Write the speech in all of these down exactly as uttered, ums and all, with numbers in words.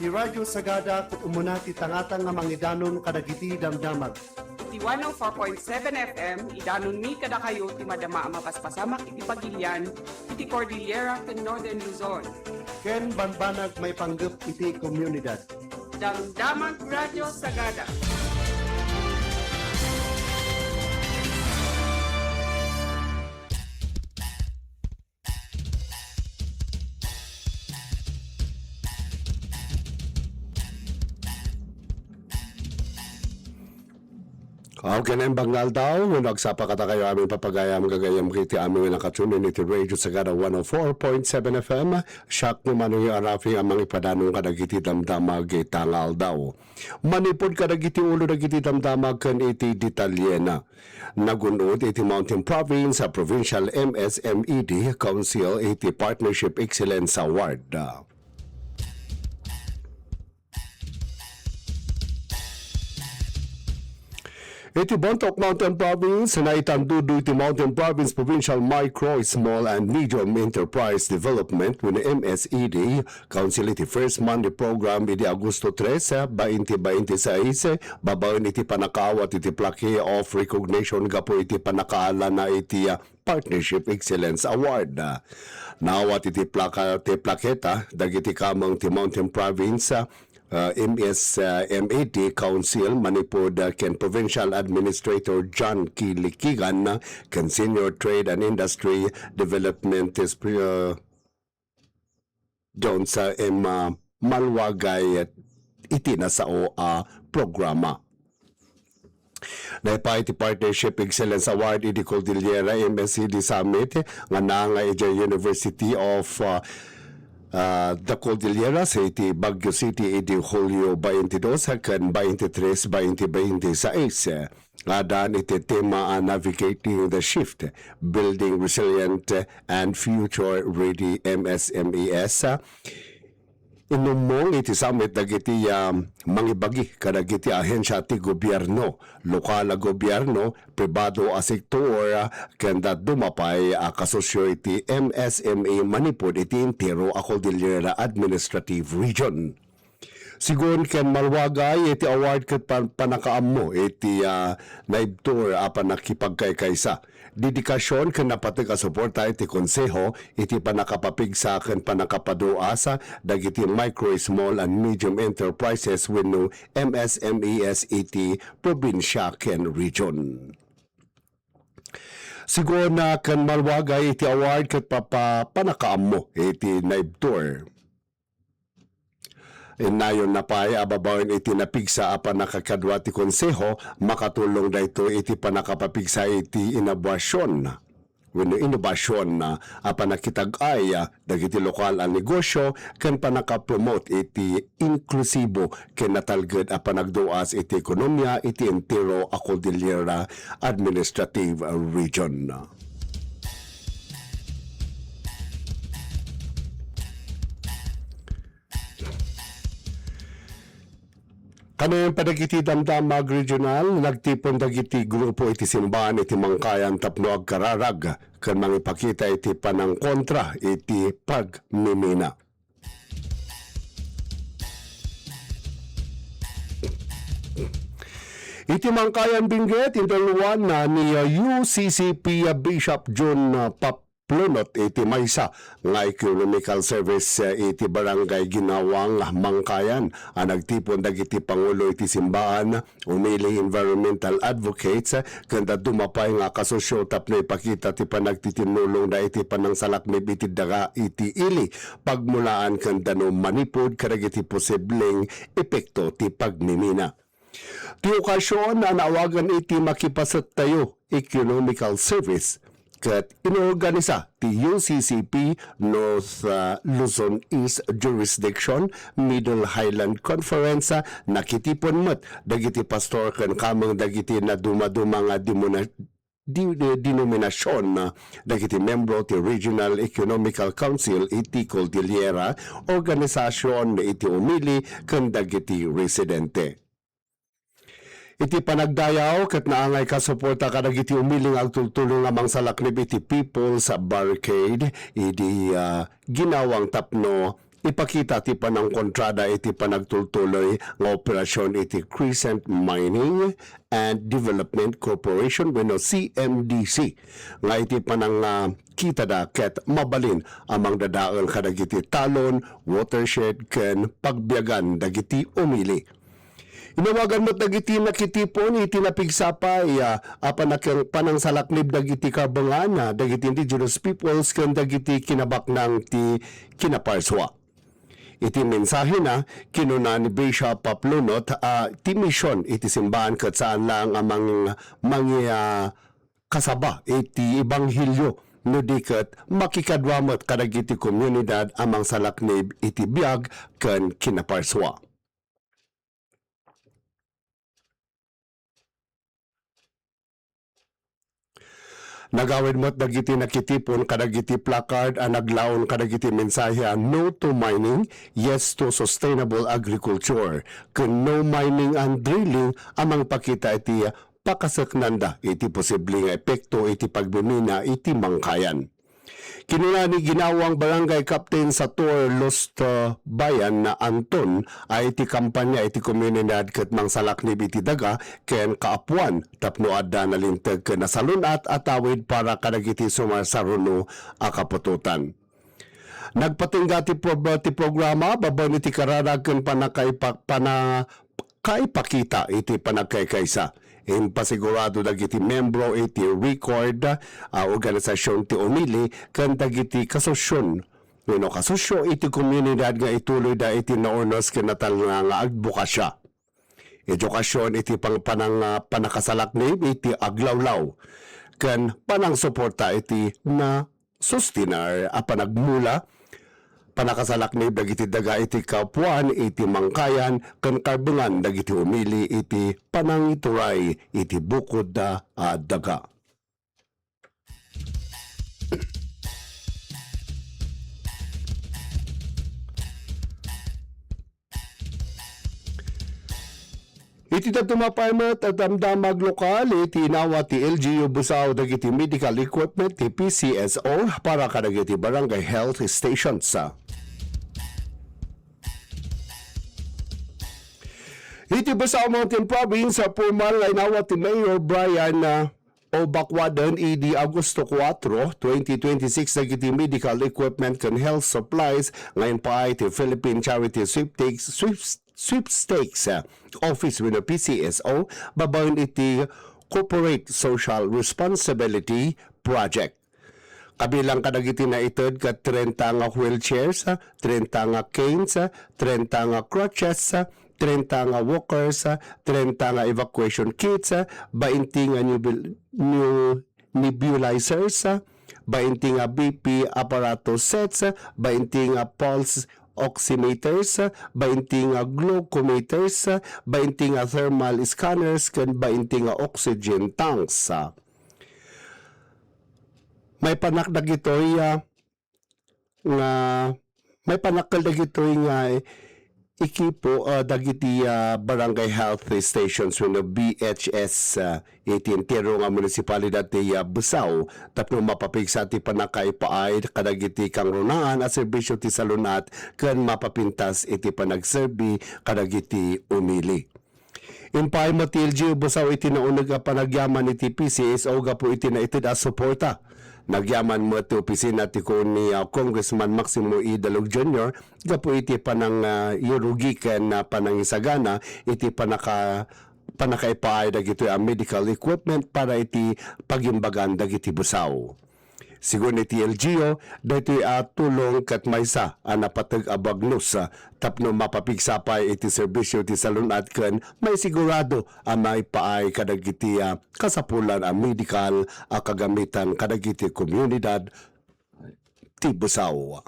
Ti Radyo Sagada ket umuna ti tangatang nga mangidanon kadagiti damdamag. Iti one oh four point seven F M, idanonmi kadakayo ti madama a mapaspasamak iti pagilian iti Cordillera ken Northern Luzon. Ken bambanag maipanggep iti komunidad. Damdamag Radyo Sagada. Aw, ken naimbag nga aldaw, wenno agsapa kadakayo amin papagayam gagayyem iti amin nga nakatune in iti Radio Sagada one oh four point seven F M. Siak ni Manong Arafi a mangipadanong kadagiti damdamag ita nga aldaw. Manipud kadagiti ulo dagiti damdamag ken iti detalyena. Nagun-od iti Mountain Province a Provincial M S M E D Council iti Partnership Excellence Award. Iti Bontoc Mountain Province, naitandudo iti Mountain Province Provincial Micro, Small and Medium Enterprise Development wenno M S E D Council iti First Monday Program idi Agosto tres, bainte bainte sais, babaen iti pannakaawat iti plaque of recognition gapu iti pannakaalana iti, ah, Partnership Excellence Award. Naawat iti plaka-, ti plaketa dagiti kameng ti Mountain Province, ah, M S, ah, M E D Council, manipud, ah, ken Provincial Administrator John Kilikigan, ken Senior Trade and Industry Development Esp-, ah, Jones, ah, M, ah, Malwagay iti nasao a programa. Naipaay ti Partnership Excellence Award idi Cordillera M S E D Summit nga naanggay idiay University of, ah, ah, the Cordilleras iti Baguio City idi Hulio baintidos ken baintitres, bainti baintisais. Addaan iti tema a Navigating the Shift, Building Resilient and Future Ready M S M Es. Inummong iti summit dagiti, ah, mangibagi kadagiti ahensia ti gobierno, lokal a gobierno, pribado a sektor, ken dadduma pay a kasosio iti M S M E manipud iti entero a Cordillera Administrative Region. Sigun ken Malwagay, iti award ket pan-, pannakaammo iti, ah, naibtur a pannakipagkaykaysa, dedikasion ken napateg a suporta iti Konseho iti pannakapapigsa ken pannakapaduas dagiti micro, small, and medium enterprises wenno M S M Es iti probinsia ken region. Sigun, ah, ken Malwagay, iti award ket papa-, pannakaammo iti naibtur. Innayonna pay a babaen iti napigsa a pannakakadua ti Konseho, makatulong daytoy iti pannakapapigsa iti inobasion wenno inobasion a pannakitag-ay dagiti lokal a negosio ken pannakapromote iti inklusibo ken natalged a panagduas iti ekonomia iti entero a Cordillera Administrative Region. Kanen, kadagiti damdamag regional, nagtipon dagiti grupo iti simbahan iti Mangkayan tapno agkararag ken mangipakita iti panangkontra iti pagmimina. Iti Mangkayan, Benguet, intallowanna ni U C C P Bishop John Pap- Plunot iti maysa nga economical service iti Barangay Ginawang, Mangkayan, a nagtipon dagiti pangulo iti simbahan, umili environmental advocates, ken dadduma pay nga kasosio tapno ipakita ti panagtitinnulongda iti panangsalaknib iti daga iti ili, pagmulaan ken danum manipud kadagiti posibleng epekto ti pagmimina. Ti okasion a naawagan iti Makipasettayo Economical Service ket inorganisa ti U C C P North, ah, Luzon East Jurisdiction, Middle Highland Conference, ah, nakitipon met dagiti pastor ken kameng dagiti nadumaduma nga dimona-, di-, di-, denominasion, ah, dagiti membro ti Regional Economical Council iti Cordillera, organisasion iti umili ken dagiti residente. Iti panagdayaw ket naangay kasuporta kadagiti umili nga agtultuloy nga mangsalaknib iti People's Barricade idi, ah, Ginawang tapno Ipakita ti panangkontrada iti panagtultuloy nga operasyon iti Crescent Mining and Development Corporation wenno C M D C nga iti panangkitada ket mabalin a mangdadael kadagiti talon, watershed ken pagbiagan dagiti umili. Inawagan met dagiti nakitipon iti napigsa pay a, a panakeng-, panangsalaknib dagiti karbengan, a, dagiti indigenous peoples ken dagiti kinabaknang ti kinaparsua. Iti mensahena, kinuna ni Bishop Paplunot a ti mision iti simbahan ket saan laeng a mang-, mangi-, a, kasaba iti ebanghelio, no di ket makikadua met kadagiti komunidad a mangsalaknib iti biag ken kinaparsua. Nagawid met dagiti nakitipon kadagiti placard a naglaon kadagiti mensahe a "No to Mining, Yes to Sustainable Agriculture" ken "No Mining and Drilling" a mangpakita iti pakaseknanda iti posible nga epekto iti pagmimina iti Mangkayan. Kinuna ni Ginawang Barangay Captain Sator Lustbayan na Anton a iti kampanya iti komunidad ket mangsalaknib iti daga ken kaapuan tapno adda nalinteg ken nasalun-at a tawid para kadagiti sumarsaruno a kaputotan. Nagpatingga ti prob-, ti programa babaen iti kararag ken panakaipa-, pana-, kaipakita iti panagkaykaysa. Impasigurado dagiti membro iti record, a, organisasyon ti umili ken dagiti kasosion wenno kasosio iti komunidad nga ituloyda iti naurnos ken natalna nga adbokasya. Edukasion iti pang-, panang-, a, panakasalaknib iti aglawlaw ken panangsuporta iti na sustinar a panagmula, panakasalaknib dagiti daga iti kapuan iti Mangkayan, ken karbengan dagiti umili iti panangituray iti bukod a daga. Iti dadduma pay met a damdamag lokal, iti inawat ti L G U Busao dagiti medical equipment ti P C S O para kadagiti barangay health stations. Iti Busao Mountain Province, a formal nga inawat ti Mayor Brian, ah, Obacuaden idi Agosto kuatro, twenty twenty-six dagiti medical equipment ken health supplies nga impaay ti Philippine Charity Sweepstakes, Sweeps-, Sweepstakes, ah, Office wenno P C S O babaen iti Corporate Social Responsibility Project. Kabilang kadagiti naited ket trenta nga wheelchairs, trenta nga canes, trenta nga crutches, trenta nga walkers, trenta nga evacuation kits, bainti nga nebil-, new nebulizers, bainti nga B P apparatus sets, bainti nga pulse oximeters, bainti nga glucometers, bainti nga thermal scanners, ken bainti nga oxygen tanks. Maipanak dagitoy, ah, nga maipanakkel dagitoy nga ekipo, ah, dagiti, ah, barangay health stations wenno B H S, ah, iti entero nga munisipalidad ti, ah, Busao tapno mapapigsa ti pannakaipaay kadagiti kangrunaan a serbisyo ti salun-at ken mapapintas iti panagserbi kadagiti umili. Impaay met ti L G U Busao iti nauneg a panagyaman iti P C S O gapu iti naited a suporta. Nagyaman met ti opisina ti kuon ni, ah, Congressman Maximo E. Dalog Junior gapu iti panang, ah, irugi ken, ah, panangisagana iti panaka-, pannakaipaay dagitoy a medical equipment para iti pagimbagan dagiti Busao. Sigun iti L G U, daytoy a tulong ket maysa a napateg a bagnos, ah, tapno mapapigsa pay iti serbisyo ti salun-at ken maisigurado a maipaay kadagiti, ah, kasapulan a medikal a kagamitan kadagiti komunidad ti Busao.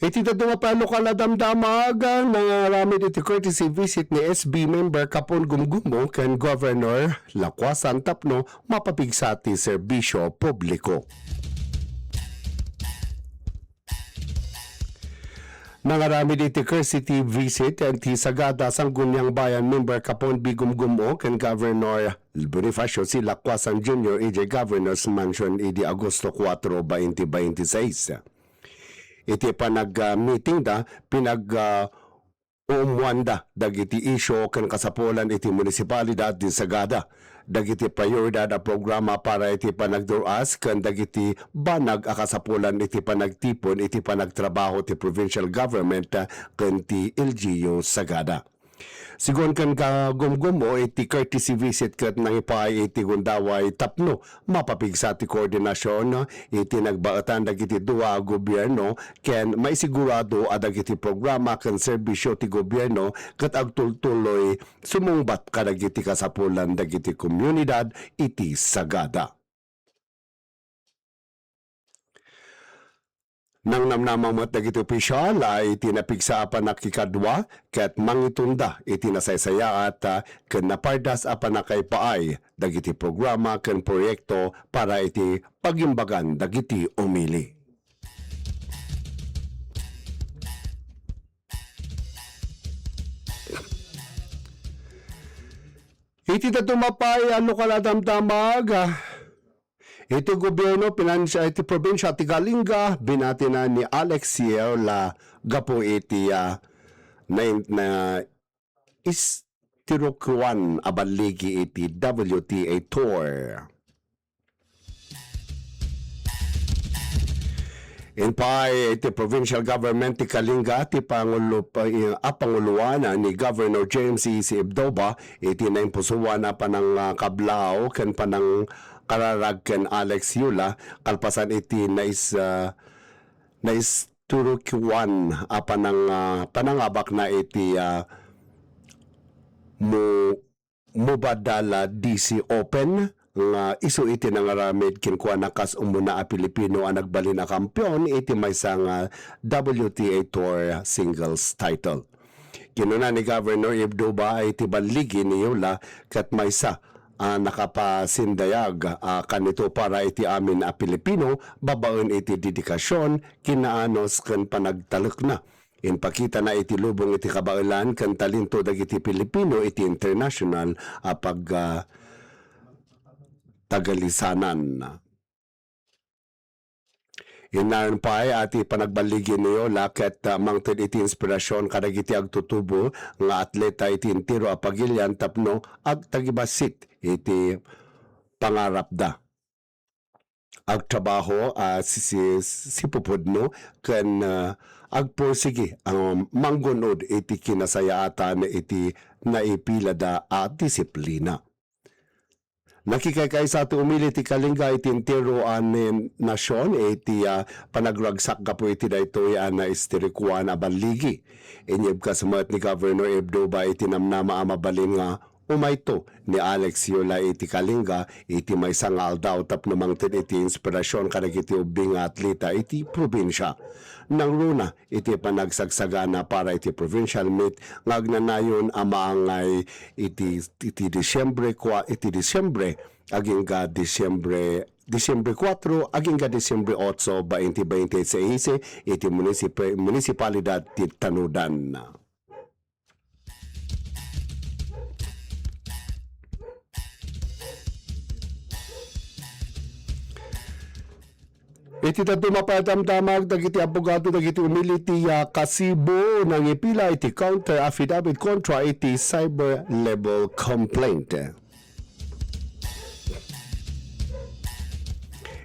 Iti dadduma pay a lokal a damdamag, nangaramid iti courtesy visit ni S B member Capon Gumgumo ken Governor Lacuasan tapno mapapigsa ti serbisyo publiko. Nangaramid iti courtesy visit ti Sagada Sangguniang Bayan member Capon B. Gumgumo ken Governor Bonifacio C. Lacuasan Junior iti Governor's Mansion idi Agosto kuatro, bainte bainte seis. Iti panag-, ah, meeting da, pinag-, ah, uummuanda dagiti isyu ken kasapulan iti munisipalidad ti Sagada, dagiti prioridad a programa para iti panagdur-as ken dagiti banag a kasapulan iti panagtipon iti panagtrabaho ti provincial government ken ti L G U Sagada. Sigun ken Gumgumo, iti courtesy visit ket nangipaay iti gundaway tapno mapapigsa ti koordinasion iti nagbaetan dagiti dua a gobierno ken maisigurado a dagiti programa ken serbisio ti gobierno ket agtultuloy sumungbat kadagiti kasapulan dagiti komunidad iti Sagada. Nangnamnama met dagiti opisyal a iti napigsa a pannakikadua ket mangitunda iti nasaysayaat, ah, ken napardas a pannakaipaay dagiti programa ken proyekto para iti pagimbagan dagiti umili. Iti dadduma pay a lokal a damdamag, ah, iti gobierno, pinansia iti probinsia ti Kalinga, binatina ni Alex Yola gapu iti, ah, na, na istirukuan a balligi iti W T A Tour. Impay iti provincial government ti Kalinga ti pangulo-, a panguloan ni Governor James E C Ibdoba iti naimpusoan a panangkablaw ken panangkararag ken Alex Yola kalpasan iti nais-, ah, naisturukiwan a panang-, ah, panangabakna iti, ah, mu-, Mubadala D C Open nga isu iti nangaramid kenkuana kas umuna a Pilipino a nagbalin a kampion iti maysa nga W T A Tour singles title. Kinuna ni Governor Ibdoba iti balligi ni Yola ket maysa a nakapasindayag a kanito para iti amin a Pilipino babaen iti dedikasion, kinaanus ken panagtalekna. Impakitana iti lubong iti kabaelan ken talento dagiti Pilipino iti international a pag-, ah, tagalisanan. Innayon pay a ti panagballigi ni Yola ket, ah, mangted iti inspirasyon kadagiti agtutubo nga atleta iti entero a pagilian tapno agtagibassit iti pangarapda. Agtrabaho a si-, si-, sipupudno ken, ah, agpursigi a manggun-od iti kinasayaatan iti naipilada a disiplina. Nakikaykaysa ti umili ti Kalinga iti entero a ni-, nasion iti, ah, panagragsak gapu iti daytoy a naistirikuan a balligi. Inyebkas met ni Governor Ibdoba iti namnama a mabalin nga umayto ni Alex Yola iti Kalinga iti maysa nga aldaw tapno mangted iti inspirasyon kadagiti ubing nga atleta iti probinsia. Nangruna iti panagsagsagana para iti provincial meet nga agnanayon a maangay iti, iti Disyembre kua-, iti Disyembre agingga Disyembre, Disyembre kuatro agingga Disyembre otso, bainte bainte seis iti munisipi-, munisipalidad ti Tanudan. Iti dadduma pay a damdamag dagiti abogado dagiti umili ti, ah, Kasibo nangipila iti counter affidavit kontra iti cyber libel complaint.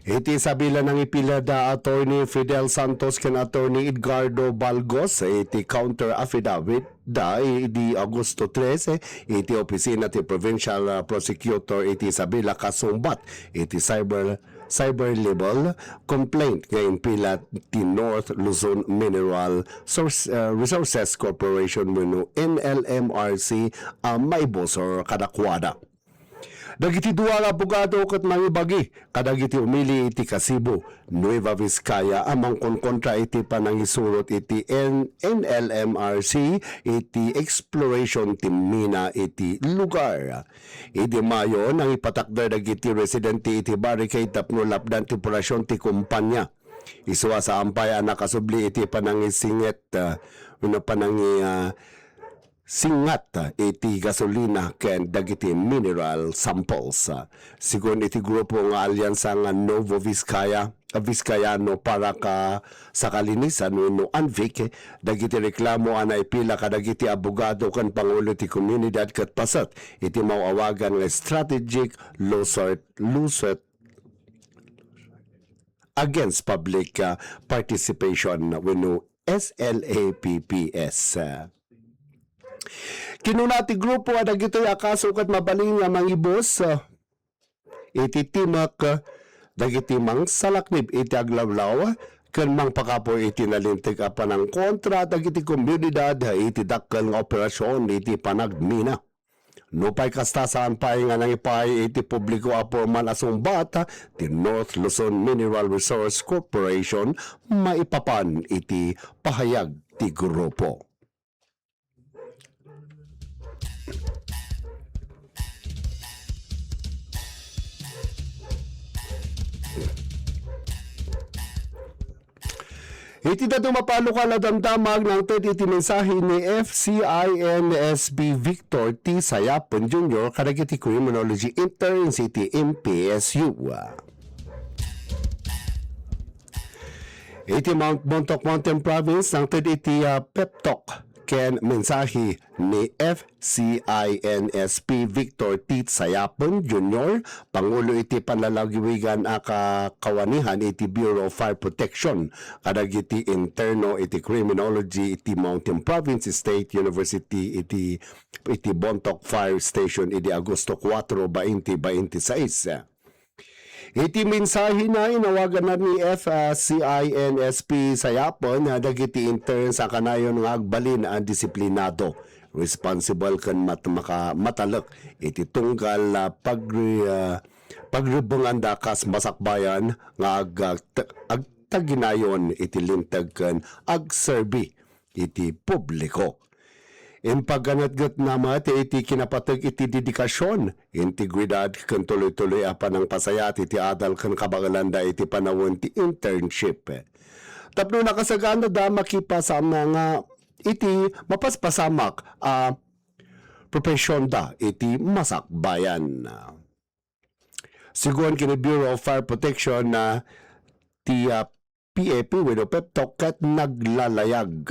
Iti sabila, nangipila da Attorney Fidel Santos ken Attorney Edgardo Balgos iti counter affidavit da idi Agosto trese iti opisina ti Provincial, ah, Prosecutor iti sabila kasungbat iti cyber, cyber libel complaint nga impila ti North Luzon Mineral Source, ah, Resources Corporation wenno N L M R C a maibusor kadakuada. Dagiti dua nga abogado ket mangibagi kadagiti umili iti Kasibo, Nueva Vizcaya a mangkonkontra iti panangisurot iti N-, N L M R C iti exploration ti mina iti lugar. Idi Mayo, nangipatakder dagiti residente iti barricade tapno lapdan ti operasyon ti kumpanya. Isu a saan pay a nakasubli iti panangisinget, ah, wenno panangi-, ah, singat, ah, iti gasolina ken dagiti mineral samples. Sigun iti grupo nga aliansa nga Novo Vizcaya, Vizcayano para ka sa Kalinisan wenno ANVIC, dagiti reklamo a naipila kadagiti abogado ken pangulo ti komunidad ket paset iti maawagan nga strategic lawsuit, lawsuit against public, ah, participation wenno S L A P P S. Kinuna ti grupo a dagitoy a kaso ket mabalin nga mangibus, ah, iti timek, ah, dagiti mangsalaknib iti aglawlaw ken mangpakapuy iti nalinteg a panangkontra dagiti komunidad iti dakkel nga operasyon iti panagmina. Nupay kasta, saan pay nga nangipay iti publiko a porman a sungbat ti North Luzon Mineral Resource Corporation maipapan iti pahayag ti grupo. Iti dadduma a lokal a damdamag, nangted iti mensahe ni F C I N S P Victor T Sayapen Junior kadagiti criminology interns iti M P S U. Iti Mount Bontoc Mountain Province, nangted iti, ah, pep talk ken mensahe ni F C I N S P Victor T Sayapen Junior, pangulo iti panlalagiwigan a ka-, kawanian iti Bureau of Fire Protection kadagiti interno iti criminology iti Mountain Province State University iti, iti Bontoc Fire Station idi Agosto kuwatro, bainte bainte sais. Iti mensahena, inawaganna ni F C I N S P Sayapen a dagiti interns a kanayon nga agbalin a disiplinado, responsible ken mat-, maka-, matalek iti tunggal a pagri-, ah, pagribbenganda kas masakbayan nga ag-, agtaginayon iti linteg ken agserbi iti publiko. Impagganetgetna met iti kinapateg iti dedikasyon, integridad, ken tuloy-tuloy a panangpasayat iti adal ken kabaelanda iti panawen ti internship. Tapno nakasaganada, makipasama nga iti mapaspasamak a profesionda iti masakbayan. Sigun ken ni Bureau of Fire Protection na ti, ah, P F P wenno pep talk ket naglalayag,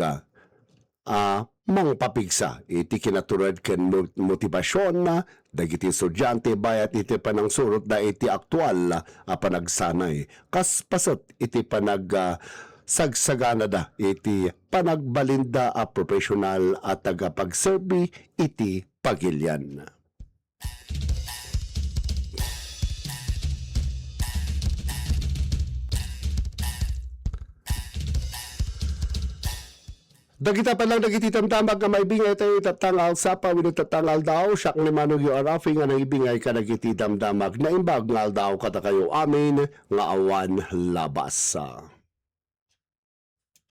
ah, mangpapigsa iti kinatured ken mo-, motibasion na dagiti estudiante bayat iti panangsurotda iti aktual a panagsanay, kas paset iti panag-, ah, sagsaganada iti panagbalinda a profesional a tagapagserbi iti pagilian. Dagita pay lang dagiti damdamag nga maibingay tayo itatta nga alsapa wenno itatta nga aldaw. Siak ni Manong U R Rafi nga nangibingay kadagiti damdamag. Naimbag nga aldaw kadakayo amin nga awan labas.